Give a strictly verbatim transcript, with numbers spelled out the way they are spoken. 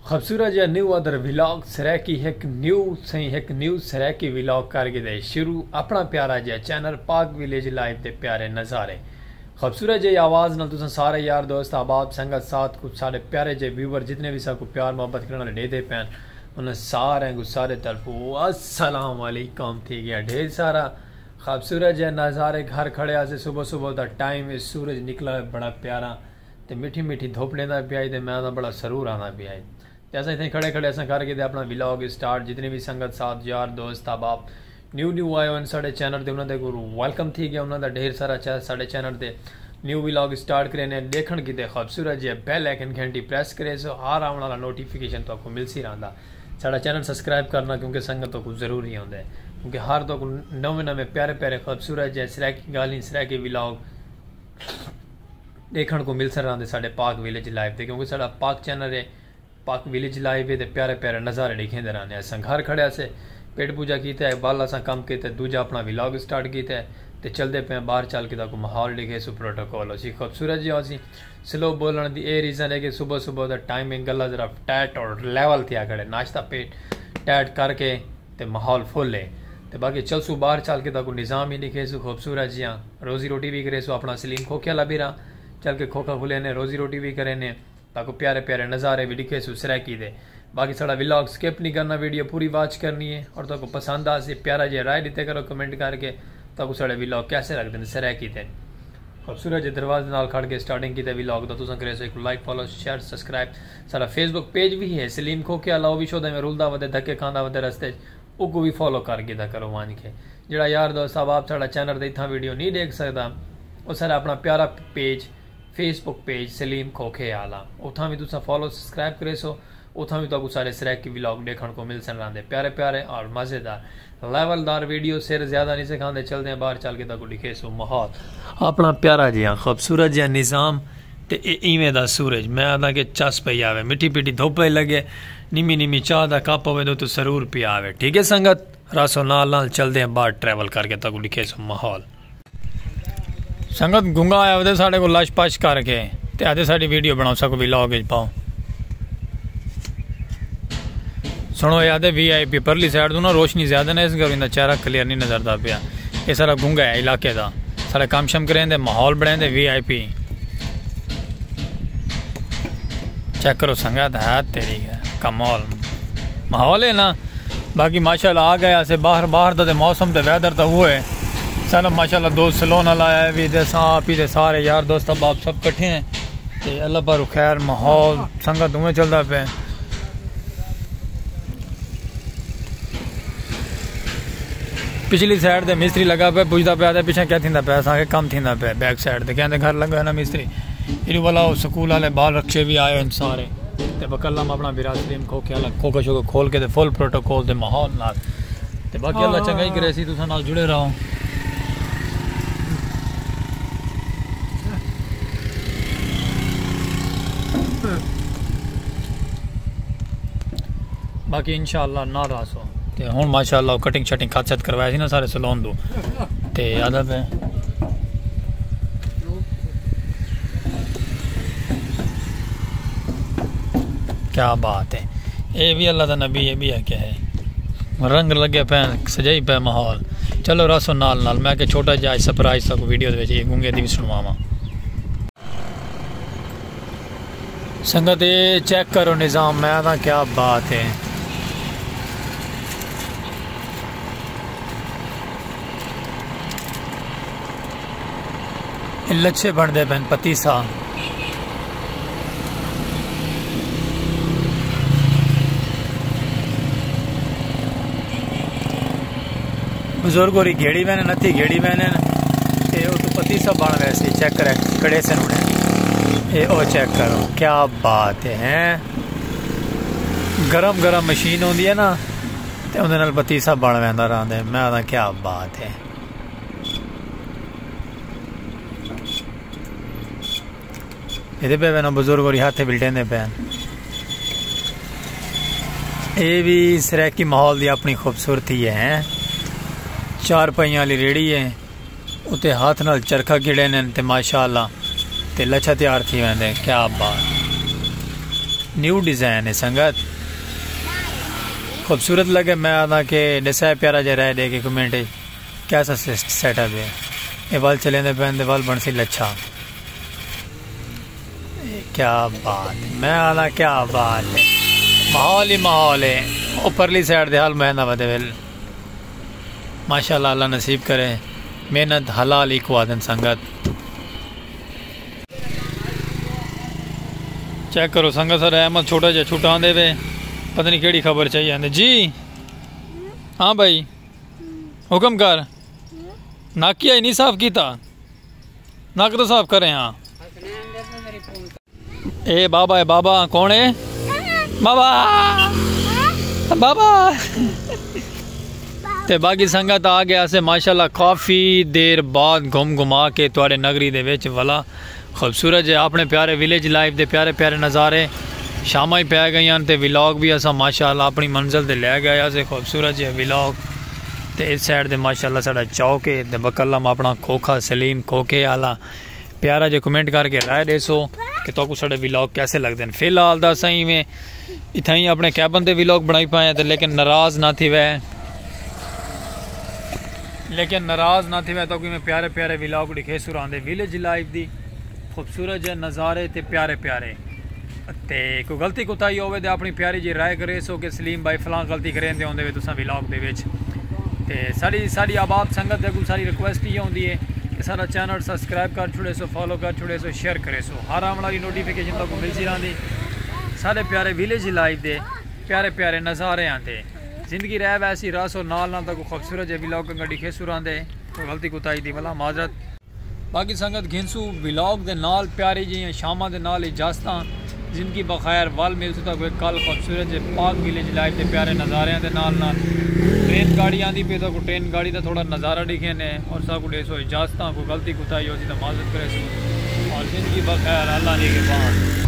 خوبصورت جیہا نیو ادر ولاگ سرائیکی، ہک نیو سئیں ہک نیو سرائیکی ولاگ کر گھدے شروع۔ اپݨا پیارا جیہا چینل پاک ولیج لائف دے پیارے نظارے۔ خوبصورت جیہی آواز نال تساں سارے یار دوست احباب سنگت ساتھ کوں ساݙے پیارے جیہے ویور جتنے وی ساکوں پیار محبت کرݨ والے ݙیہدے پئن، انہاں ساریں کوں ساݙے طرفوں السلام علیکم تھی ڳیا ڈھیر سارا۔ خوبصورت جیہے نظارے گھر کھڑے ہاسے، صبح صبح دا ٹائم ہے، سورج نکلا ہوئے بڑا پیارا تے مٹھی مٹھی دھوپ ݙیندا پیا ہے تے میں آہدا بڑا سرور آندا پیا ہے۔ تے اساں اتھیں کھڑے کھڑے اساں کر گھدے اپݨا ولاگ سٹارٹ۔ جتنے وی سنگت ساتھ یار دوست احباب نیو نیو آئے ہوئن ساݙے چینل تے، انہاں دے کوں ویلکم تھی ڳیا، انہاں دا ڈھیر سارا چا-، ساݙے چینل تے نیو ولاگ سٹارٹ کرینے۔ ݙیکھݨ کیتے خوبصورت جیہا بیل آئیکن گھنٹی پریس کریسو، ہر آوݨ والا نوٹیفیکیشن تہاکوں ملسی رہندا۔ ساݙا چینل سبسکرائب کرݨا کیونکہ سنگت تہاکوں ضروری ہوندا ہے، کیونکہ ہر تہاکوں نویں نویں پیارے پیارے خوبصورت جیہے سرائیکی ڳالھیں، سرائیکی ولاگ ݙیکھݨ کوں ملسن رہندے ساݙے پاک ولیج لائف تے، کیونکہ ساݙا پاک چینل ہے۔ پاک ولیج لائیو تے پیارے پیارے نظارے ݙکھیندے رہندے۔ اساں گھر کھڑے ہاسے، پیٹ پوجا کیتے، ول اساں کم کیتے، دوجا اپݨا ولاگ سٹارٹ کیتے تے چلدے پئے ہیں۔ ٻاہر چل کے تہاکوں ماحول ݙکھیسوں، پروٹوکول ہوسی، خوبصورت جیہا ہوسی۔ سلو ٻولݨ دی اے ریزن ہے کہ صبح صبح دا ٹائمنگ گلا ذرا ٹائٹ اور لیول تھیا کھڑے، ناشتہ پیٹ ٹائٹ کر کے تے ماحول فل ہے۔ تے باقی چلسوں ٻاہر چل کے تہاکوں نظام ہی ݙکھیسوں خوبصورت جیہا، روزی روٹی وی کریسوں، اپݨا سلیم کھوکھے والا بھرا چل کے کھوکھا کھلینے، روزی روٹی وی کرینے۔ تہاکوں پیارے پیارے نظارے وی ݙکھیسوں سرائیکی دے۔ باقی ساݙا ولاگ سکپ نہیں کرنا، ویڈیو پوری واچ کرنی ہے اور تہاکوں پسند آسی۔ پیارا جیہا رائے ݙتے کرو کمنٹ کر کے، تہاکوں ساݙے ولاگ کیسے لڳدن سرائیکی دے۔ خوبصورت جیہے دروازے نال کھڑ کے سٹارٹنگ کیتے ولاگ دا، تساں کریسو ہک لائک، فالو، شیئر، سبسکرائب۔ ساݙا فیس بک پیج وی ہے سلیم کھوکھے والا، او وی شودا میں رلدا ودے، دھکے کھاندا ودے رستے اچ، اوکوں وی فالو کر گھدا کرو ونڄ کے۔ جیڑھا یار دوست احباب ساݙا چینل تے اتھاں ویڈیو نہیں ݙیکھ سڳدا، او ساݙا اپݨا پیارا پیج، فیس بک پیج سلیم کھوکھے والا، اتھاں وی تساں فالو سبسکرائب کریسو، اتھاں وی تہاکوں سارے سرائیکی ولاگ ݙیکھݨ کوں ملسن رہندے، پیارے پیارے اور مزیدار لیول دار ویڈیو۔ سر زیادہ نہیں سکھاندے، چلدے ہیں ٻاہر چل کے تہاکوں ݙکھیسوں ماحول۔ اپݨا پیارا جیہا خوبصورت جیہا نظام تے اے ایویں دا سورج، میں آہداں کہ چس پئی آوے، مٹھی پٹھی دھوپ پئی لڳے، نمی نمی چاہ دا کپ ہووے تے اتوں سرور پیا آوے۔ ٹھیک ہے سنگت، راسو نال نال چلدے ہیں ٻاہر ٹریول کر کے تہاکوں ݙکھیسوں ماحول۔ سنگت گنگا آیا ودے ساݙے کوں لش پش کر کے تے آہدے ساݙی ویڈیو بݨاؤ، ساکوں ولاگ وچ پاؤ۔ سݨو، اے آہدے وی آئی پی پرلی سائیڈ توں نا روشنی زیادہ نہ، اس کر ایندا چہرہ کلیئر نہیں نظردا پیا۔ اے سارا گنگا ہے علاقے دا۔ سارا کم شم کریندے، ماحول بݨیندے، وی آئی پی۔ چیک کرو سنگت، ہے تیری کمال ماحول ہے نا۔ باقی ماشاءاللہ آ ڳئے ہاسے باہر، باہر دا تے موسم تے ویدر تاں اوہو ہے۔ سلام ماشاءاللہ دوست سلون والا آیا ہے وی تے اساں آپ ہی دے سارے یار دوست احباب سب کٹھے ہیں۔ تے اللہ پاروں خیر، ماحول سنگت اوویں چلدا پئے۔ پچھلی سائیڈ تے مستری لڳا پئے، پچھدا پیا تے پچھاں کیا تھیندا پیا، اساں آکھے کم تھیندا پیا بیک سائیڈ تے، کہندے گھر لڳا ہے نا مستری۔ ایݙو والا او سکول والے ٻال رکشے وی آئے ہوئے سارے۔ تے بکلم اپݨا بھرا سلیم کھوکھے والا کھوکھا شوکھا کھول کے تے فل پروٹوکول دے ماحول نال۔ تے باقی اللہ چنگائی کریسی، تساں نال جڑے رہو۔ باقی انشاءاللہ نہ رہسو۔ تے ہݨ ماشاءاللہ کٹنگ شٹنگ کھت شت کروایا سی نا سارے سلون دو۔ تے آہدا پئے۔ کیا بات ہے۔ اے وی اللہ دا نبی ہے، ٻیا کیا ہے۔ رنگ لڳے پئے، سجائی پئے ماحول۔ چلو راسو نال نال، میں کہ چھوٹا جیہا سرپرائز تہاکوں ویڈیو دے وچ اے گنگے دی وی سݨواواں۔ سنگت، اے چیک کرو نظام، میں آہداں کیا بات ہے۔ اے لچھے بݨدے پئن، پتیسا۔ بزرگ ہوری گھیڑی ویندن، ہتھی گھیڑی ویندن، تے اتوں پتیسا بݨ ویسی۔ چیک کرے، کھڑے سن ہݨے۔ اے او چیک کرو، کیا بات ہے، ہیں؟ گرم گرم مشین ہوندی ہے نا، تے اوندے نال پتیسا بݨ ویندا رہندے۔ میں آہداں کیا بات ہے۔ ایندے پئے ویندے بزرگ ہوری ہتھ ولٹیندے پئے۔ اے وی سرائیکی ماحول دی اپݨی خوبصورتی ہے، ہیں؟ چار پہیاں والی ریڑھی ہے، اتے ہتھ نال چرخا گھڑیندن تے ماشاءاللہ تے لچھا تیار تھی ویندے۔ کیا بات۔ نیو ڈیزائن ہے سنگت، خوبصورت لگے۔ میں آدھا کہ ڈسا پیارا جا رائے ڈے کے کمنٹ کیسا سیٹ اپ ہے۔ یہ ول چلے پہن دے ول بن سی لچھا۔ کیا بات ہے، میں آدھا کیا بات ہے، ماحول ہی ماحول ہے۔ اوپرلی سائڈ دے حال میں نہ ودے ول۔ ماشاءاللہ، اللہ نصیب کرے۔ محنت حلال ہی کھوا دین سنگت۔ چیک کرو سنگت، سارا احمد چھوٹا جہا چھٹاں دے وے، پتہ نہیں کیڑی خبر چاہیے آندے۔ جی ہاں بھائی، حکم کر۔ ناکیا ہی نہیں صاف کیتا، ناک تو صاف کرے ہاں۔ اے بابا، اے بابا کون ہے؟ بابا، بابا۔ تے باقی سنگت آ گیا سے ماشاءاللہ، کافی دیر بعد گھم گھما کے تواڈے نگری دے وچ ولا۔ خوبصورت جے اپنے پیارے ویلیج لائف دے پیارے پیارے نظارے۔ شاماں ہی پے گئیاں تے ولاگ بھی اساں ماشاءاللہ اپنی منزل تے لے گئے اسے خوبصورت جے ولاگ۔ تے اس سائیڈ تے ماشاءاللہ ساڈا چوک ہے تے بکلم اپنا کھوکھا سلیم کھوکھے آلا۔ پیارا جے کمنٹ کر کے رائے ڈیسو کہ تہاکوں ساڈے ولاگ کیسے لگدے ہن۔ فی الحال دا اساں ایویں اتھاں ہی اپنے کیبن تے ولاگ بنائی پائے تے، لیکن ناراض نہ تھیوے، لیکن ناراض نہ تھیوے، تہاکوں ایویں پیارے پیارے ولاگ ڈکھیسوں راندے ویلیج لائف دی، خوبصورت جے نظارے تے پیارے پیارے۔ تے کوئی غلطی کوتاہی ہووے تے اپنی پیاری جی رائے کریسو کہ سلیم بھائی فلاں غلطی کریندے ہوندے وے تساں ولاگ دے وچ۔ تے ساڈی، ساڈی احباب سنگت دے اڳوں ساری ریکویسٹ ایہا ہوندی ہے کہ ساڈا چینل سبسکرائب کر چھوڑیسو، فالو کر چھوڑیسو، شیئر کریسو، ہر آوݨ والی نوٹیفیکیشن تہاکوں ملسی راہندی۔ ساڈے پیارے ویلیج لائف دے پیارے پیارے نظاریاں تے۔ زندگی رہ ویسی، رہسو نال نال تہاکوں خوبصورت جے ولاگ کنگا ڈکھیسوں راہندے۔ کوئی غلطی کوتاہی دی ولا معذرت۔ باقی سنگت گھنسوں ولاگ دے نال پیاری جیاں شاماں دے نال اجازتاں۔ زندگی بخیر، ول ملسوں تہاکوں کل خوبصورت جے پاک ویلیج لائف دے پیارے نظاریاں دے نال نال۔ ٹرین گاڑی آندی پئی، تہاکوں ٹرین گاڑی دا تھوڑا نظارہ ڈکھیندے اور ساکوں ڈیسو اجازتاں۔ کوئی غلطی کوتاہی ہوسی تاں معذرت کریسوں۔ اور زندگی بخیر، اللہ نگہبان۔